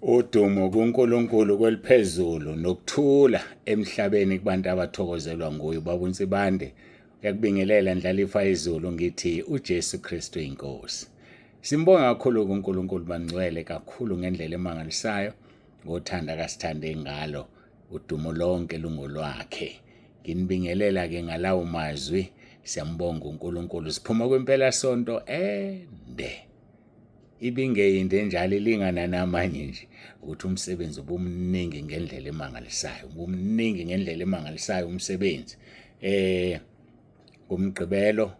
Udumo kuNkulunkulu kweliphezulu nokuthula emhlabeni kubantu abathokozelwa nguye. Ubaba uNsibande uyakubingelela ndlalifa izulu, ngithi uJesu Kristu inkosi. Simbonga kakhulu kuNkulunkulu bangcwele kakhulu ngendlela emangalisayo ngothanda akasithande ngalo, udumo lonke lungolwakhe. Nginibingelela ke ngalawo mazwi, siyambonga uNkulunkulu. Siphuma kwimpela sonto ende. Ibingeyinde enjalo ilingana namanye nje ukuthi umsebenzi ubumningi ngendlela emangalisayo, ubumningi ngendlela emangalisayo umsebenzi. Ngomgqibelo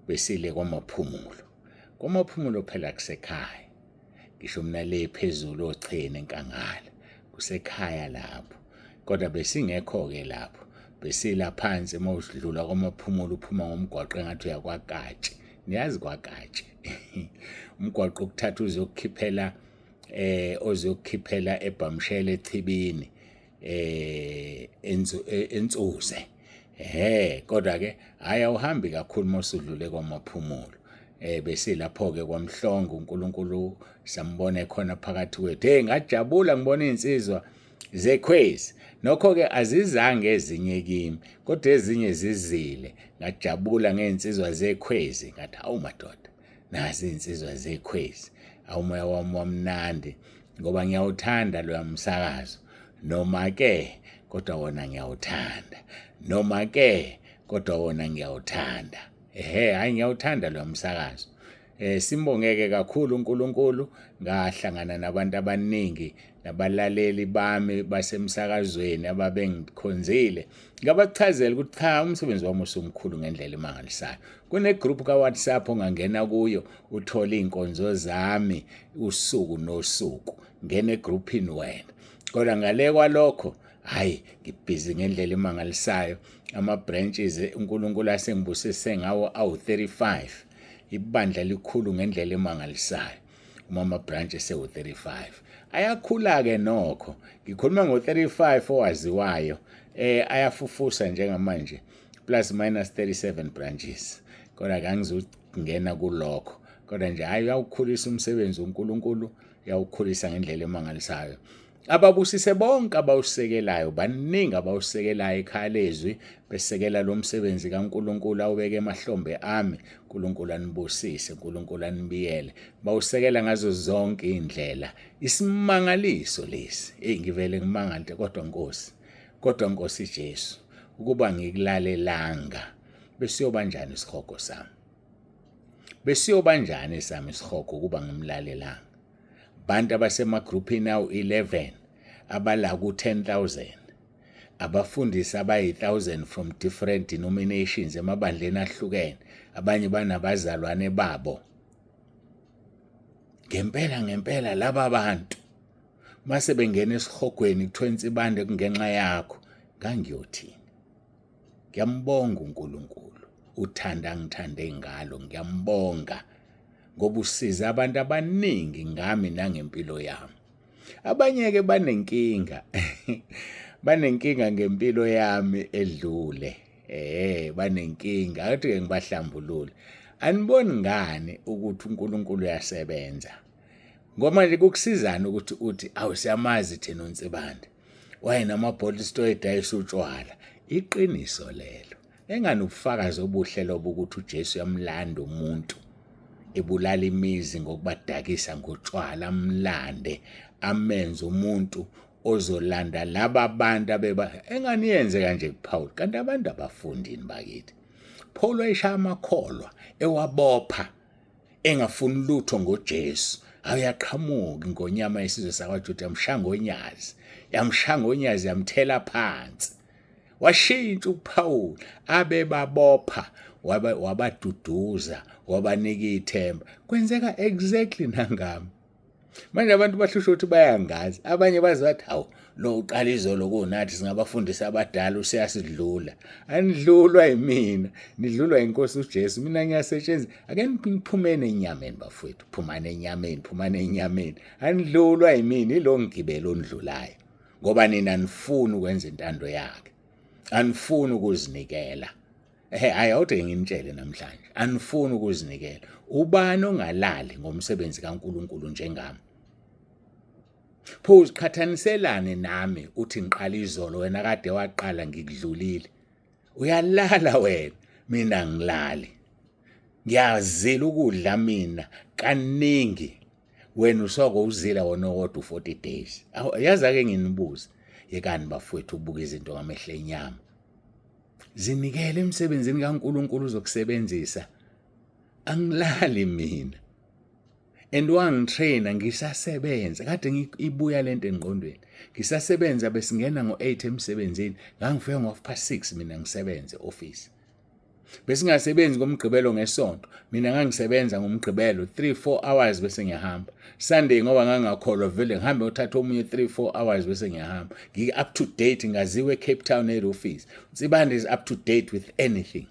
besile kwaMaphumulo. KwaMaphumulo phela kusekhaya. Ngisho mina le phezulu oChene eNkangala kusekhaya lapho. Kodwa besingekho-ke lapho, besila phansi uma udlula kwaMaphumulo uphuma ngomgwaqo engathi uya kwaKatshe. Niyazi kwaKatshe umgwaqo okuthatha uzokukhiphela ozokukhiphela eBhamshela echibini eNsuze. Ehhe kodwa ke hhayi awuhambi kakhulu uma usudlule kwaMaphumulo. Besilapho ke kwaMhlongo, uNkulunkulu sambona ekhona phakathi kwethu. Hey ngajabula ngibona iy'nsizwa zekhwezi. Nokho-ke azizange ezinye kimi, kodwa ezinye zizile. Ngajabula ngey'nsizwa zekhwezi, ngathi hawu madoda, nazi iy'nsizwa zekhwezi. Awu umoya wami wamnandi ngoba ngiyawuthanda loya msakazo. Noma-ke kodwa wona ngiyawuthanda. Noma-ke kodwa wona ngiyawuthanda. Ehhe, hhayi ngiyawuthanda loya msakazo. Simbongeke kakhulu uNkulunkulu, ngahlangana nabantu abaningi nabalaleli bami basemsakazweni ababengikhonzile. Ngabachazela ukuthi cha, umsebenzi wami usumkhulu ngendlela emangalisayo. Kune-group ka-WhatsApp ongangena kuyo uthole iy'nkonzo zami usuku nosuku. Ngena egruphini wena. Kodwa ngale kwalokho, hhayi ngibhizi ngendlela emangalisayo. Ama-branches uNkulunkulu asengibusise ngawo awu-35. Ibandla likhulu ngendlela emangalisayo. Uma ama-branch esewu-35. Ayakhula-ke nokho. Ngikhuluma ngo-35 owaziwayo. Ayafufusa njengamanje. Plus minus 37 branches. Kodwa kangizungena kulokho. Kodwa nje hhayi uyawukhulisa umsebenzi uNkulunkulu, uyawukhulisa ngendlela emangalisayo. Ababusise bonke abawusekelayo, baningi abawusekelayo ekhaya lezwi, besekela lo msebenzi kaNkulunkulu awubeke emahlombe ami. uNkulunkulu anibusise, uNkulunkulu anibiyele. Bawusekela ngazo zonke iy'ndlela. Isimangaliso lesi. Eyi ngivele ngimangale kodwa Nkosi, kodwa Nkosi Jesu, ukuba ngikulalelanga besiyoba njani isihogo sami? Besiyoba njani esami isihogo ukuba ngimlalelanga? Bantu abasemagruphini awu-11 abala ku-10,000, abafundisi abayi-1000 from different denominations emabandleni ahlukene, abanye banabazalwane babo. Ngempela ngempela laba bantu mase bengena esihogweni kuthiwa insibande kungenxa yakho, ngangiyothini? Ngiyambonga uNkulunkulu uthanda angithande ngalo, ngiyambonga ngoba usiza abantu abaningi ngami nangempilo yami. Abanye-ke banenkinga banenkinga ngempilo yami edlule. Banenkinga, akuthi-ke ngibahlambulule. Aniboni ngani ukuthi uNkulunkulu uyasebenza? Ngoba nje kukusizani ukuthi uthi awu siyamazi thina uNsibande. Wayenamabhottle store edayisa utshwala. Iqiniso lelo. Engani ubufakazi obuhle lobo ukuthi uJesu uyamlanda umuntu ebulala imizi ngokubadakisa ngotshwala, amlande amenze umuntu ozolanda laba bantu abeba engani yenze kanje kuPaul. Kanti abantu abafundini bakithi. Paul wayeshaya amakholwa ewabopha engafuni lutho ngoJesu. Awuyaqhamuka ingonyama yesizwe sakwaJuda yamshaya ngonyazi, yamshaya ngonyazi yamthela phansi. Washintsha uPaul abebabopha wabaduduza wabanika ithemba. Kwenzeka exactly nangami. Manje abantu bahlushwa ukuthi bayangazi, abanye baze bathi hawu lo uqala izolo kunathi singabafundisi abadala useyasidlula. Anidlulwa yimina, nidlulwa inkosi uJesu. Mina ngiyasetshenziswa. Ake niphumeni enyameni bafowethu, phumani enyameni, phumani enyameni. Anidlulwa yimina, ilo ngigibelo ondlulayo. Ngoba nina anifuni ukwenza intando yakhe. Anifuni ukuzinikela. Ehe, hayi awude nginitshele namhlanje. Anifuni ukuzinikela. Ubani ongalali ngomsebenzi kaNkuluNkulu njengami? Pho uziqhathaniselani nami uthi ngiqala izolo wena kade waqala ngikudlulile. Uyalala wena mina ngilali. Ngiyazila ukudla mina kaningi. Wena usoko uzila wona owodwa u-40 days. Yazi ake nginibuze, yekani bafowethu ubuka izinto ngamehlo enyama. Zinikele emsebenzini kaNkulunkulu uzokusebenzisa. Angilali mina. And wangitraina ngisasebenza kade ibuya lento engqondweni. Ngisasebenza besingena ngo-8 emsebenzini, ngangifika ngo-half past 6 mina ngisebenze office. Besingasebenzi ngomgqibelo ngesonto. Mina ngangisebenza ngomgqibelo 3 4 hours bese ngiyahamba. Sunday ngoba ngangakholwa vele ngihambe ngothatha omunye 3 4 hours bese ngiyahamba. Ngi up to date ngaziwe eCape Town head office. Nsibande is up to date with anything.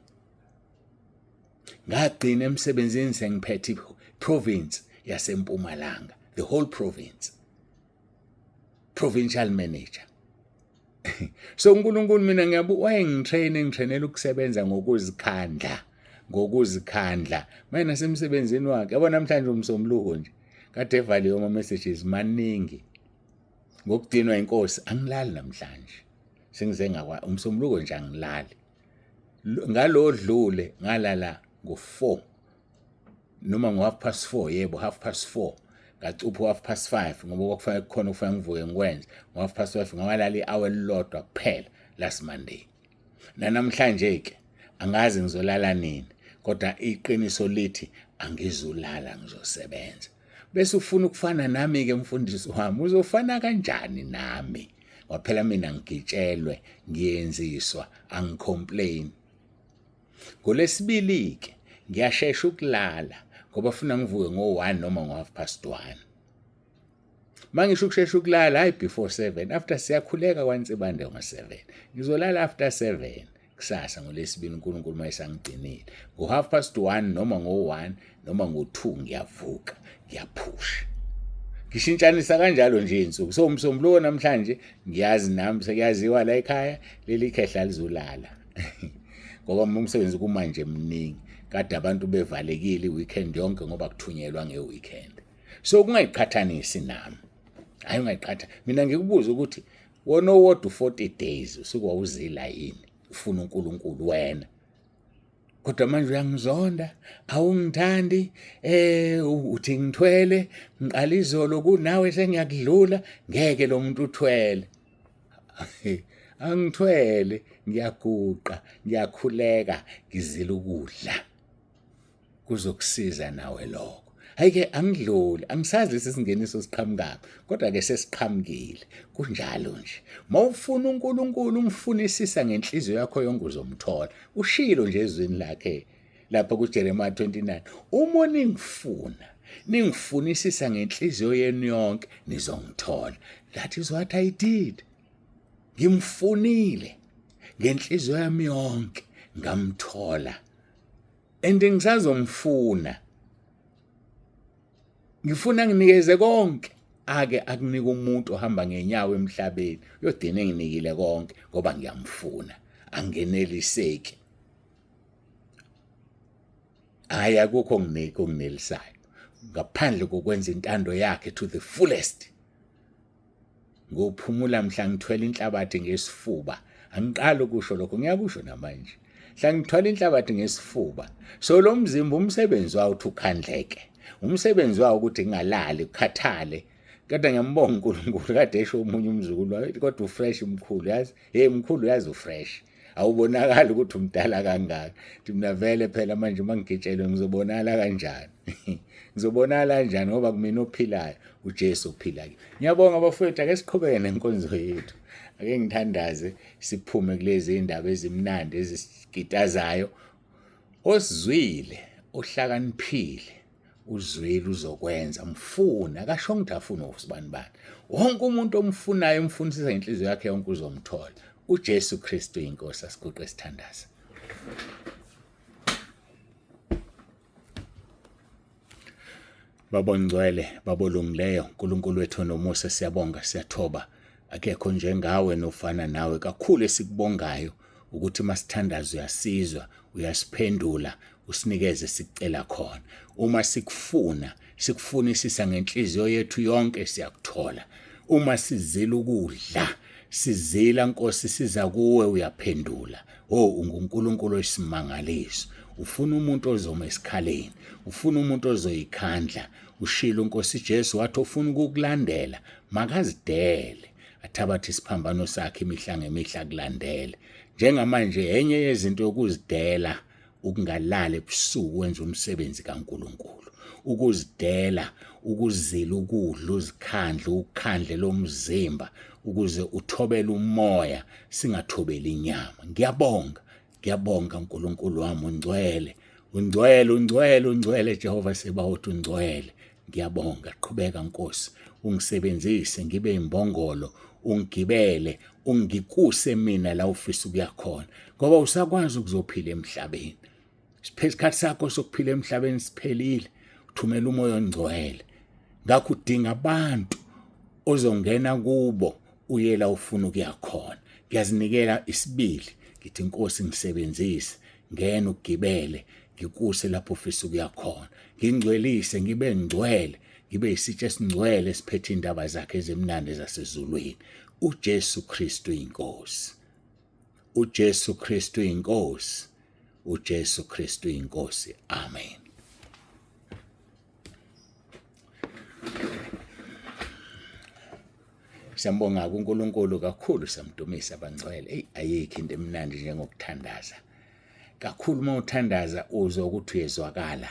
Ngagcina emsebenzini sengiphethe province yaseMpumalanga, the whole province. Provincial manager. So uNkulunkulu mina ngiyabu wayengitrain engitrainela ukusebenza ngokuzikhandla ngokuzikhandla manje nasemsebenzini wakhe yabo namhlanje umsombuluko nje kade evaliwe ama messages maningi ngokudinwa inkosi angilali namhlanje sengize ngakwa umsombuluko nje angilali ngalodlule ngalala ngo4 noma ngo-half past 4 yebo half past 4 ngacupha u-half past 5 ngoba kwakufanele kukhona okufanele ngivuke ngikwenze ngo-half past 5 ngawalala i-hour elilodwa kuphela last Monday. Nanamhlanje-ke angazi ngizolala nini kodwa iqiniso lithi angizulala ngizosebenza. Bese ufuna ukufana nami-ke mfundisi wami uzofana kanjani nami? Ngoba phela mina ngigitshelwe ngiyenziswa angicomplain. NgoLwesibili-ke ngiyashesha ukulala ngoba funa ngivuke ngo-1 noma ngo-half past 1. Uma ngisho ukushesha ukulala, hhayi before 7, after siyakhuleka kwaNsibande ngo-7. Ngizolala after 7 kusasa ngoLwesibili uNkulunkulu uma esangigcinile. Ngo-half past 1 noma ngo-1 noma ngo-2 ngiyavuka, ngiyaphusha. Ngishintshanisa kanjalo nje iy'nsuku. So umsombuluko namhlanje ngiyazi nami sekuyaziwa la ekhaya leli khehla lizolala. Ngoba umsebenzi kumanje mningi kade abantu bevalekile i-weekend yonke ngoba kuthunyelwa nge-weekend. So ungayiqhathanisi nami. Hayi ungayiqhatha. Mina ngikubuza ukuthi wona owodwa u-40 days usuke wawuzila yini ufuna uNkulunkulu wena. Kodwa manje uyangizonda, awungithandi, uthi ngithwele, ngiqala izolo kunawe sengiyakudlula, ngeke lo muntu uthwele. Angithwele, ngiyaguqa, ngiyakhuleka, ngizila ukudla. Kuzokusiza nawe lokho. Hayi-ke angidluli, angisazi lesi singeniso siqhamukaphi, kodwa-ke sesiqhamukile. Kunjalo nje. Mawufuna uNkulunkulu umfunisisa ngenhliziyo yakho yonke uzomthola. Ushilo nje ezwini lakhe lapha kuJeremiya 29, uma ningifuna, ningifunisisa ngenhliziyo yenu yonke nizongithola. That is what I did. Ngimfunile ngenhliziyo yami yonke ngamthola. And ngisazomfuna. Ngifuna nginikeze konke ake akunika umuntu ohamba ngenyawo emhlabeni uyogcina enginikile konke ngoba ngiyamfuna angeneliseki. Hayi akukho okunginelisayo ngaphandle kokwenza intando yakhe to the fullest. Ngophumula mhla ngithwele inhlabathi ngesifuba. Angiqali ukusho lokho ngiyakusho namanje. Mhla ngithwala inhlabathi ngesifuba. So lo mzimba umsebenzi wawo uthi ukhandleke. Umsebenzi wawo ukuthi ngingalali ukhathale. Kodwa ngiyambonga uNkulunkulu kade esho omunye umzukulu wayo kodwa ufresh mkhulu yazi. Hey mkhulu yazi ufresh. Awubonakali ukuthi umdala kangaka. Thi mina vele phela manje uma ngigitshelwe ngizobonakala kanjani? Ngizobonakala kanjani ngoba kumina ophilayo uJesu ophila kimi. Ngiyabonga bafowethu ake siqhubeke nenkonzo yethu. Ake ngithandaze siphume kulezi indaba ezimnandi ezisigitazayo. Osizwile ohlakaniphile uzwile uzokwenza mfuna akasho ngithi afuna usibani bani. Wonke umuntu omfunayo emfunisisa ngenhliziyo yakhe yonke uzomthola. uJesu Kristu inkosi asiguqe sithandaze. Baba ongcwele, Baba olungileyo, uNkulunkulu wethu onomusa siyabonga, siyathoba. Akekho njengawe nofana nawe kakhulu esikubongayo ukuthi masithandaza uyasizwa, uyasiphendula, usinikeze sikucela khona. Uma sikufuna, sikufunisisa ngenhliziyo yethu yonke siyakuthola. Uma sizila ukudla, sizila Nkosi, siza kuwe uyaphendula. Oh, unguNkulunkulu oyisimangaliso. Ufuna umuntu ozoma esikhaleni, ufuna umuntu ozoyikhandla. Ushilo uNkosi Jesu wathi ofuna ukukulandela makazidele, athabathe isiphambano sakhe imihla ngemihla kulandele. Njengamanje enye yezinto yokuzidela ukungalali ebusuku wenza umsebenzi kaNkulunkulu, ukuzidela, ukuzila ukudla, uzikhandle, ukhandle lomzimba ukuze uthobele umoya, singathobeli inyama. Ngiyabonga, ngiyabonga uNkulunkulu wami, ungcwele, ungcwele, ungcwele, ungcwele Jehova Sebawoti, ungcwele. Ngiyabonga, qhubeka Nkosi, ungisebenzise ngibe imbongolo, ungigibele, ungikuse mina la ufisa ukuya khona, ngoba usakwazi ukuzophila emhlabeni. Isikhathi sakho sokuphila emhlabeni siphelile, uthumela umoya ongcwele. Ngakho udinga abantu ozongena kubo uye la ufuna ukuya khona. Ngiyazinikela isibili, ngithi Nkosi ngisebenzise, ngena ugibele, ngikuse lapho ufisa ukuya khona, ngingcwelise, ngibe ngcwele, ngibe isitsha esingcwele esiphethe indaba zakhe ezimnandi zasezulwini. UJesu Kristu inkosi, uJesu Kristu inkosi, uJesu Kristu inkosi. Amen. Siyambonga uNkulunkulu kakhulu, siyamdumisa abangcwele. Eyi, ayikho into emnandi njengokuthandaza. Kakhulu uma uthandaza uzwa ukuthi uyezwakala.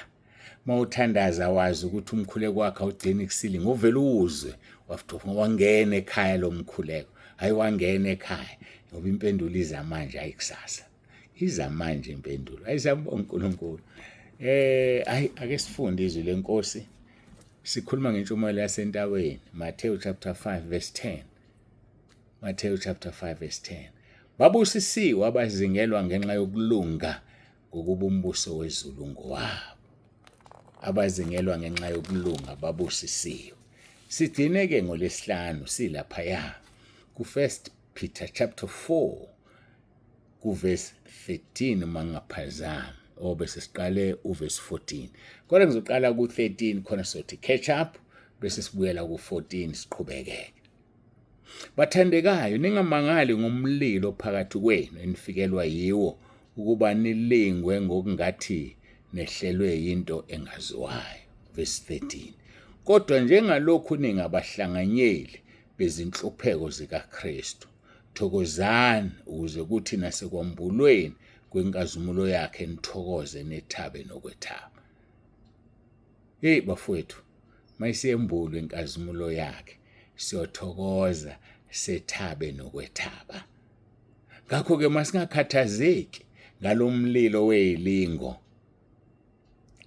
Uma uthandaza wazi ukuthi umkhuleko wakho awugcini kusilingi, uvele uwuzwe wangena ekhaya lomkhuleko. Hayi, wangena ekhaya ngoba impendulo iza manje, hayi kusasa. Iza manje impendulo. Hayi, siyambonga uNkulunkulu. Hayi, ake sifunde izwi lenkosi. Sikhuluma ngentshumayelo yasentabeni, Matthew chapter 5 verse 10. Matthew chapter 5 verse 10. Babusisiwe abazingelwa ngenxa yokulunga, ngokuba umbuso wezulu ngowabo. Abazingelwa ngenxa yokulunga babusisiwe. Sigcine ke ngolesihlanu silaphaya ku 1 Peter chapter 4 kuverse 13 uma ngingaphazami, obe sesiqale uverse 14, kodwa ngizoqala ku-13 khona sothi catch up bese sibuyela ku-14 siqhubekeke. Bathandekayo, ningamangali ngomlilo phakathi kwenu enifikelwa yiwo ukuba nilingwe ngokungathi nehlelwe yinto engaziwayo. Verse 13. Kodwa njengalokhu ningabahlanganyeli bezinhlupheko zikaKristu, thokozani ukuze kuthi nasekwambulweni kwenkazimulo yakhe nithokoze nethabe nokwethaba. Hey bafowethu, mayisembulwe inkazimulo yakhe siyothokoza sethabe nokwethaba. Ngakho-ke masingakhathazeki ngalomlilo weyilingo,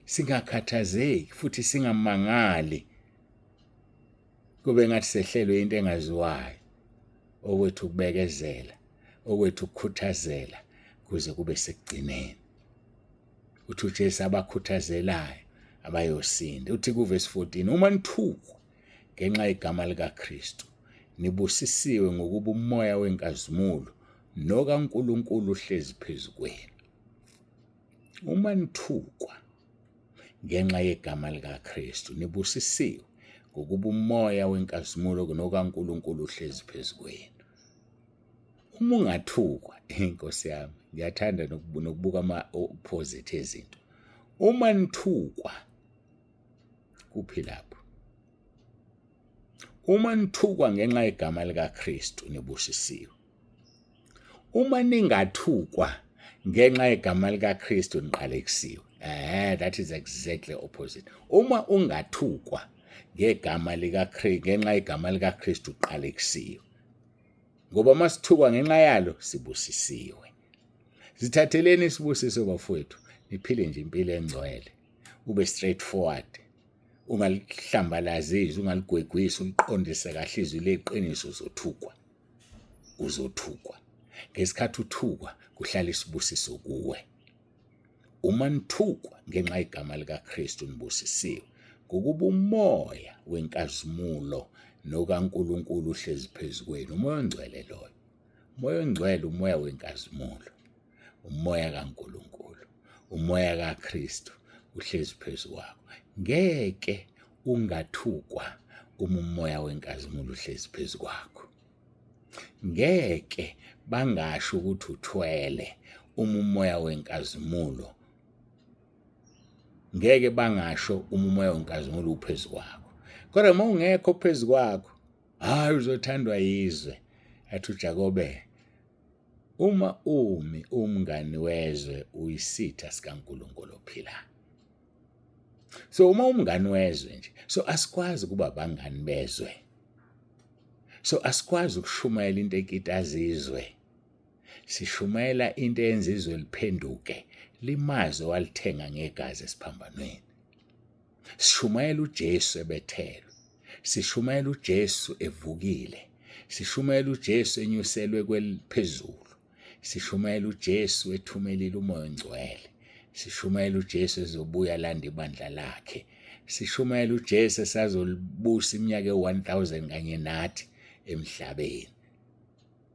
singakhathazeki futhi singamangali kube ngathi sehlelwe into engaziwayo. Okwethu ukubekezela, okwethu ukukhuthazela kuze kube sekugcineni. Uthi uJesu abakhuthazelayo abayosinda. Uthi kuvesi 14, uma nithukwa ngenxa yegama likaKristu, nibusisiwe ngokuba umoya wenkazimulo nokaNkulunkulu uhlezi phezu kwenu. Uma nithukwa ngenxa yegama likaKristu, nibusisiwe ngokuba umoya wenkazimulo nokaNkulunkulu uhlezi phezu kwenu. Uma ungathukwa, inkosi yami, ngiyathanda nokubuka ama-opposite ezinto. Uma nithukwa, kuphi lapho? Uma nithukwa ngenxa yegama likaKristu, nibusisiwe. Uma ningathukwa ngenxa yegama likaKristu, niqalekisiwe. That is exactly opposite. Uma ungathukwa ngegama likaKristu, ngenxa yegama likaKristu, uqalekisiwe. Ngoba uma sithukwa ngenxa yalo, sibusisiwe. Zithatheleni isibusiso bafowethu, niphile nje impilo engcwele, ube straightforward, ungalihlambalazi izwi, ungaligwegwisi, uliqondise kahle izwi leqiniso, uzothukwa. Uzothukwa. Ngesikhathi uthukwa kuhlala isibusiso kuwe. Uma nithukwa ngenxa yegama likaKristu nibusisiwe, ngokuba umoya wenkazimulo nokaNkulunkulu uhlezi phezu kwenu. Umoya ongcwele loyo. Umoya ongcwele, umoya wenkazimulo, umoya kaNkulunkulu, umoya kaKristu uhlezi phezu kwakho. Ngeke ungathukwa. Uma umoya wenkazimulo uhlezi phezu kwakho. Ngeke bangasho ukuthi uthwele uma umoya wenkazimulo ngeke bangasho uma umoya wenkazimulo uphezu kwakho. Kodwa uma ungekho phezu kwakho, hhayi uzothandwa yizwe. Athi uJakobe, uma umi umngani wezwe uyisitha sikaNkulunkulu ophilayo. So uma umngani wezwe nje, so asikwazi ukuba abangani bezwe. So asikwazi ukushumayela into ekitaza izwe. Sishumayela into eyenza izwe liphenduke, limazi owalithenga ngegazi esiphambanweni. Sishumayela uJesu ebethelwe. Sishumayela uJesu evukile. Sishumayela uJesu enyuselwe kweliphezulu. Sishumayela uJesu ethumelile uMoya oNgcwele. Sishumayela uJesu ezobuya landa ibandla lakhe. Sishumayela uJesu esazolibusa iminyaka ewu-1000 kanye nathi emhlabeni.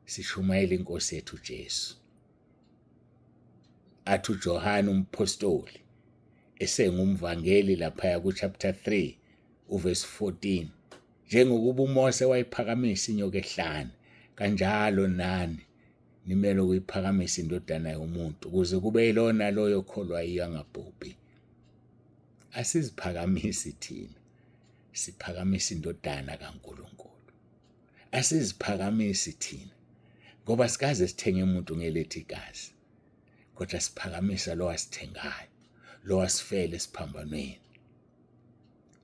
Sishumayela inkosi yethu uJesu. Athi uJohane umphostoli esengumvangeli laphaya ku-chapter 3 uverse 14 njengokuba uMose wayiphakamisa inyoka ehlane kanjalo nani nimele ukuyiphakamisa indodana yomuntu ukuze kube yilona loyo kholwa yiyo angabhubhi. Asiziphakamisi thina, siphakamisa indodana kaNkulunkulu. Asiziphakamisi thina ngoba sikaze sithenge umuntu ngelethu igazi, kodwa siphakamisa lo wasithengayo, lo wasifela esiphambanweni.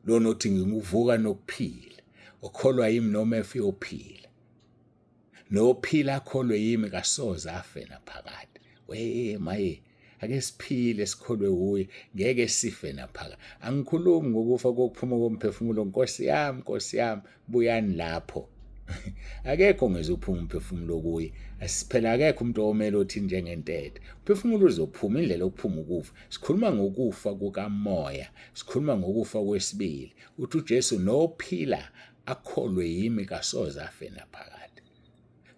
Lona othi nginguvuka nokuphila, okholwa yimi noma efe uyophila. Nophila akholwe yimi kasoze afe naphakade. We maye ake siphile sikholwe wuye ngeke sife naphakade. Angikhulumi ngokufa kokuphuma komphefumulo Nkosi yami Nkosi yami buyani lapho. Akekho ngeze uphuma umphefumulo kuye. Asiphela akekho umuntu omele othi njengentethe. Umphefumulo uzophuma indlela yokuphuma ukufa. Sikhuluma ngokufa kukamoya, sikhuluma ngokufa kwesibili. Uthi uJesu nophila akholwe yimi kasoze afe naphakade.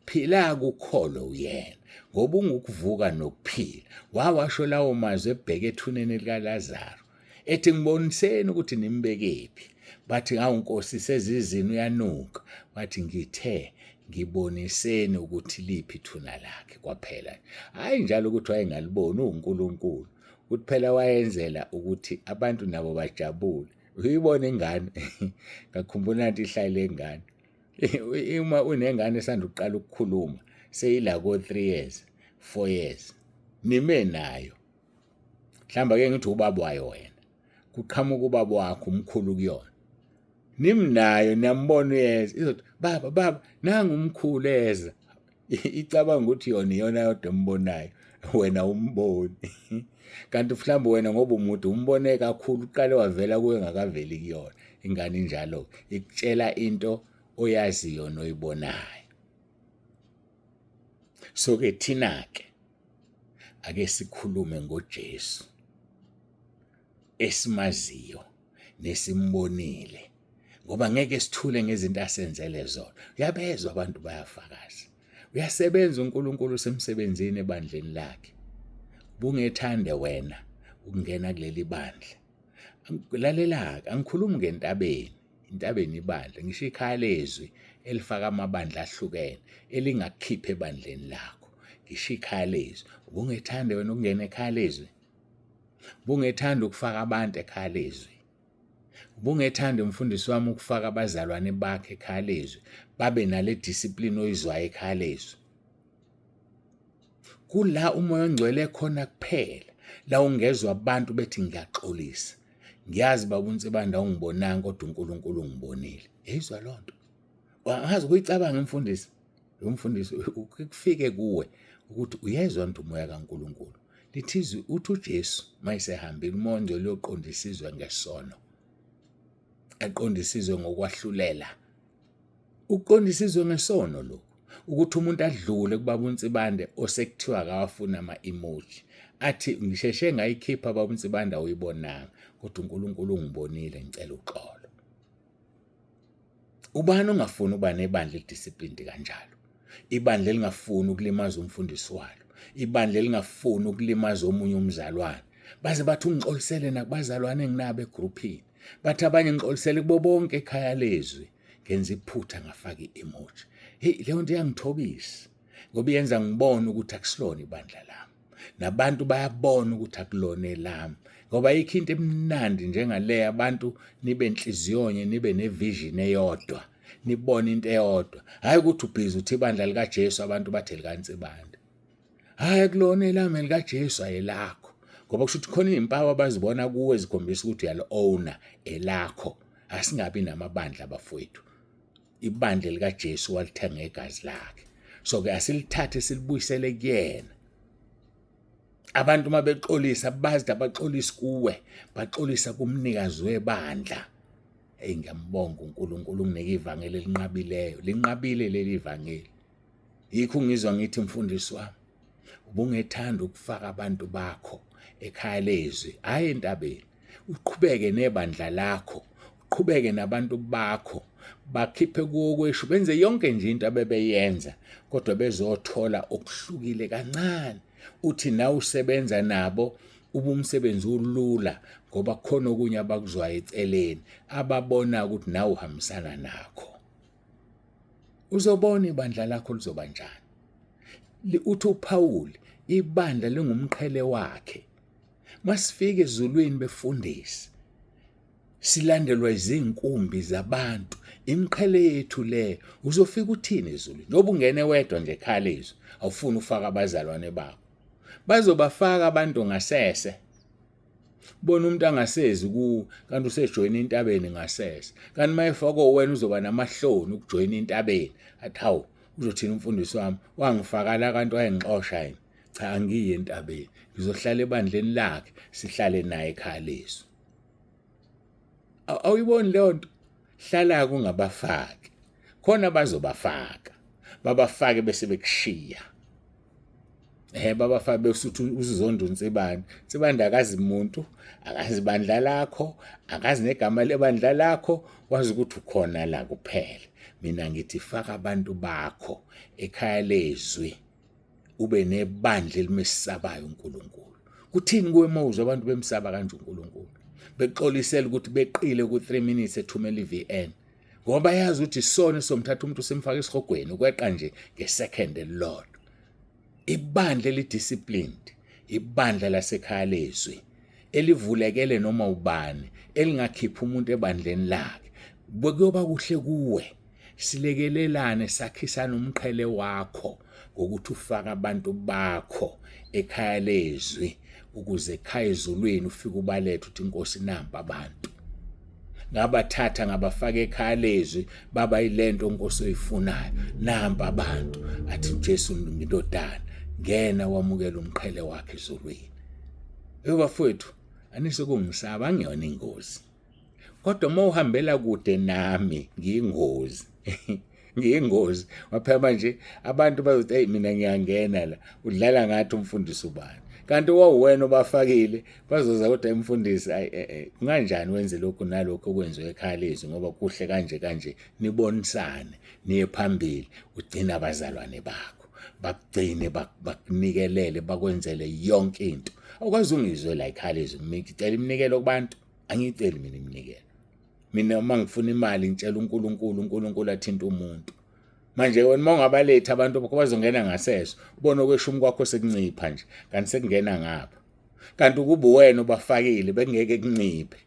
Phila kukholwe uyena ngoba ungukuvuka nokuphila. Wawasho lawo mazwi ebheke ethuneni likaLazaru ethi ngiboniseni ukuthi nimbekephi. Bathi hawu Nkosi sezizini uyanuka. Wathi ngithe ngiboniseni ukuthi liphi ithuna lakhe kwaphela. Hhayi njalo ukuthi wayengaliboni uwuNkulunkulu. Ukuthi phela wayenzela ukuthi abantu nabo bajabule. Uyibona ingane ngakhumbula nanti ihlaya lengane. Uma unengane esanda ukuqala ukukhuluma seyila ko-3 years, 4 years nime nayo. Mhlawumbe ake ngithi ubaba wayo wena. Kuqhamuka ubaba wakho umkhulu kuyona. Nimnayo niyambona uyeza. Izothi baba baba nangu umkhulu eza. Icabanga ukuthi yona iyona yodwa embonayo wena umboni. Kanti mhlawumbe wena ngoba umude umbone kakhulu uqale wavela kuwe engakaveli kuyona. Ingane injalo ikutshela into oyaziyo noyibonayo. So ke thina ke ake sikhulume ngoJesu esimaziyo nesimbonile ngoba ngeke sithule ngezinto asenzele zona. Uyabezwa abantu bayafakaza. Uyasebenza uNkulunkulu usemsebenzini ebandleni lakhe. Ubungethande wena ukungena kuleli bandla. Lalela-ke, angikhulumi ngentabeni, intabeni ibandla, ngisho ikhaya lezwi elifaka amabandla ahlukene elingakukhipha ebandleni lakho. Ngisho ikhaya lezwi. Ubungethande wena ukungena ekhaya lezwi? Ubungethanda ukufaka abantu ekhaya lezwi? Ubungethanda mfundisi wami ukufaka abazalwane bakhe ekhaya lezwi babe nale discipline oyizwayo ekhaya lezwi? Kula uMoya oNgcwele khona kuphela la ungezwa abantu bethi ngiyaxolisa. Ngiyazi baba uNsibanda ungibonanga kodwa uNkulunkulu ungibonile. Yayizwa loo nto. Angazi ukuyicabanga mfundisi. Lo mfundisi kufike kuwe ukuthi uyezwa nto umoya kaNkulunkulu. Lithi izwi uthi uJesu mayesehambile uMoya oNgcwele uyoqondisa izwe ngesono. Aqondisa izwe ngokwahlulela. Ukuqondisa izwe ngesono lokhu ukuthi umuntu adlule kubaba uNsibande osekuthiwa akawafuni ama-emoji athi ngisheshe ngayikhipha baba uNsibande awuyibonanga kodwa uNkulunkulu ungibonile ngicela uxolo. Ubani ongafuni ukuba nebandla elidisciplined kanjalo? Ibandla elingafuni ukulimaza umfundisi walo, ibandla elingafuni ukulimaza omunye umzalwane. Baze bathi ungixolisele nakubazalwane enginabo egruphini. Bathi abanye ngixolisele kubo bonke ekhaya lezwi. Ngenza iphutha ngafaka i-emoji. Hey, leyo nto iyangithobisa ngoba iyenza ngibone ukuthi akusilona ibandla lami. Nabantu bayabona ukuthi akulona elami ngoba ayikho into emnandi njengale abantu nibe nhliziyonye nibe nevision eyodwa nibone into eyodwa. Hhayi ukuthi ubhizi uthi ibandla likaJesu abantu bathe likaNsibande. Hhayi akulona elami elikaJesu ayelakho ngoba kusho ukuthi khona iy'mpawu abazibona kuwe zikhombisa ukuthi uyali-owner elakho. Asingabi namabandla bafowethu. Ibandla likaJesu walithenga ngegazi lakhe. So ke asilithathe silibuyisele kuyena. Abantu uma bexolisa bazi abaxolisi kuwe, baxolisa kumnikazi webandla. Eyi ngiyambonga uNkulunkulu unginike ivangeli elinqabileyo. Linqabile leli vangeli. Yikho ungizwa ngithi mfundisi wami ubungethanda ukufaka abantu bakho ekhaya lezwi, hhayi entabeni. Uqhubeke nebandla lakho, uqhubeke nabantu bakho, bakhiphe kuwo kweshu, benze yonke nje into abebeyenza, kodwa bezothola okuhlukile kancane. Uthi nawe usebenza nabo ube umsebenzi ulula ngoba kukhona okunye abakuzwayo eceleni ababona ukuthi nawe uhambisana nakho. Uzobona ibandla lakho lizoba njani. Uthi uPawuli ibandla lingumqhele wakhe. Masifike ezulwini befundisi silandelwa izinkumbi zabantu imiqhele yethu le uzofika uthini ezulwini noba ungene wedwa nje ekhaya lezwi awufuni ufaka abazalwane bakho bazobafaka abantu ngasese bona umuntu angasezi ku kanti usejoyina intabeni ngasese kanti uma efakwa wena uzoba namahloni ukujoyina intabeni athi hawu uzothini umfundisi wami wangifaka la kanti wayengixosha yini cha angiyi entabeni ngizohlala ebandleni lakhe sihlale naye ekhaya lethu awuyiboni leyo nto hlala kungabafaki khona bazobafaka babafake bese bekushiya Ehhe babafake besuthi uzuzonda uNsibande. Nsibande akazi muntu, akazi bandla lakho, akazi negama lebandla lakho, wazi ukuthi ukhona la kuphela. Mina ngithi faka abantu bakho ekhaya lezwi ube nebandla elimesabayo uNkulunkulu. Kuthini kuwe uma uzwa abantu bemsaba kanje uNkulunkulu? Bexolisela ukuthi beqile ku-3 minutes ethumela i-VN. Ngoba bayazi ukuthi isona esomthatha umuntu simfaka esihogweni ukweqa nje ngesecond elilodwa. Ibandla elidisciplined, ibandla lasekhaya lezwi elivulekele noma ubani, elingakhipha umuntu ebandleni lakhe. Bekuyoba kuhle kuwe. Silekelelane sakhisane umqhele wakho ngokuthi ufake abantu bakho ekhaya lezwi ukuze ekhaya ezulwini ufike ubalethe uthi inkosi nampa abantu. Ngabathatha ngabafaka ekhaya lezwi baba yilento inkosi oyifunayo nampa abantu athi uJesu ngindodana ngena wamukela umqhele wakhe ezulwini. Yebo bafowethu anise kungisaba angiyona ingozi. Kodwa uma uhambela kude nami ngiyingozi. Ngiyingozi. Waphela manje abantu bazothi hey mina ngiyangena la udlala ngathi umfundisi ubani. Kanti wawuwena obafakile bazoza kodwa imfundisi ayi eh, eh kunganjani wenze lokhu nalokhu okwenziwe ekhaya lezwi ngoba kuhle kanje kanje nibonisane niye phambili ugcina abazalwane bakho bakugcine bakunikelele bakwenzele yonke into awukwazi ungizwe la ekhaya lezwi ngicela iminikelo kubantu angiyiceli mina iminikelo mina uma ngifuna imali ngitshela uNkulunkulu uNkulunkulu athinta umuntu manje wena uma ungabaletha abantu bakho bazongena ngasese ubona okweshumi kwakho sekuncipha nje kanti sekungena ngapha kanti ukuba wena ubafakile bekungeke kunciphe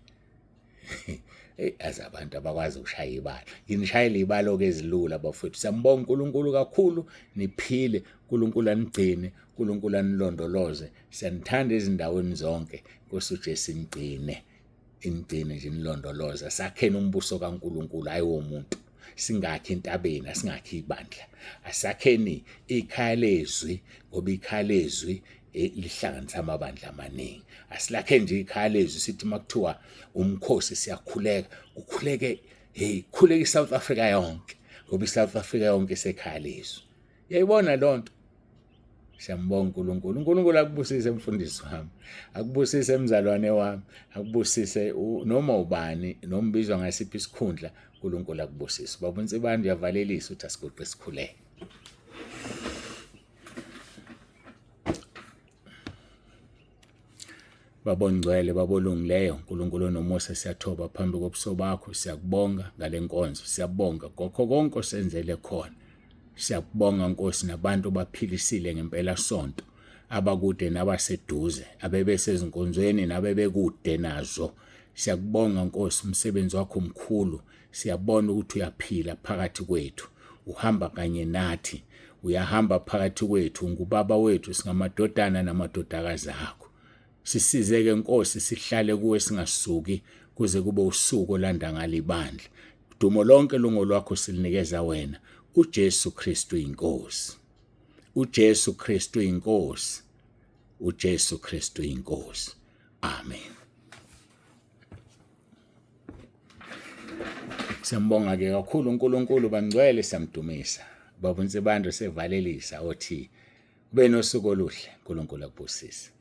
Hey aze abantu abakwazi ukushaya ibala. Nginishayela ibalo ke ezilula bafowethu. Siyambonga uNkulunkulu kakhulu niphile, uNkulunkulu anigcine, uNkulunkulu anilondoloze. Siyanithanda ezindaweni zonke. Nkosi uJesu inigcine. Inigcine nje inilondoloze. Sakheni umbuso kaNkulunkulu hayi womuntu. Singakhi entabeni, asingakhi ibandla. Asakheni ikhaya lezwi ngoba ikhaya lezwi lihlanganisa amabandla amaningi. Asilakhe nje ikhaya lezwi sithi makuthiwa umkhosi siyakhuleka, kukhuleke hey khuleka iSouth Africa yonke ngoba iSouth Africa yonke isekhaya lezwi. Uyayibona lonto? Siyambonga uNkulunkulu. uNkulunkulu akubusise mfundisi wami. Akubusise mzalwane wami. Akubusise noma ubani noma ubizwa ngasiphi isikhundla uNkulunkulu akubusise. Baba uNsibande uyavalelisa uthi asiguqe sikhuleke. Baba ongcwele, Baba olungileyo, uNkulunkulu onomusa, siyathoba phambi kobuso bakho, siyakubonga ngale nkonzo, siyabonga ngokho konke osenzele khona. Siyakubonga Nkosi nabantu baphilisile ngempela sonto abakude nabaseduze, abebesezinkonzweni nabebekude nazo. Siyakubonga Nkosi, umsebenzi wakho mkhulu. Siyabona ukuthi uyaphila phakathi kwethu, uhamba kanye nathi, uyahamba phakathi kwethu, ungubaba wethu, singamadodana namadodakazi akho. Sisize-ke Nkosi sihlale kuwe singasuki kuze kube usuku olanda ngalo ibandla. Udumo lonke lungolwakho silinikeza wena. UJesu Kristu inkosi. UJesu Kristu inkosi. UJesu Kristu inkosi. Amen. Siyambonga ke kakhulu uNkulunkulu bangcwele siyamdumisa. Baba uNsibande sevalelisa othi ube nosuku oluhle uNkulunkulu akubusise.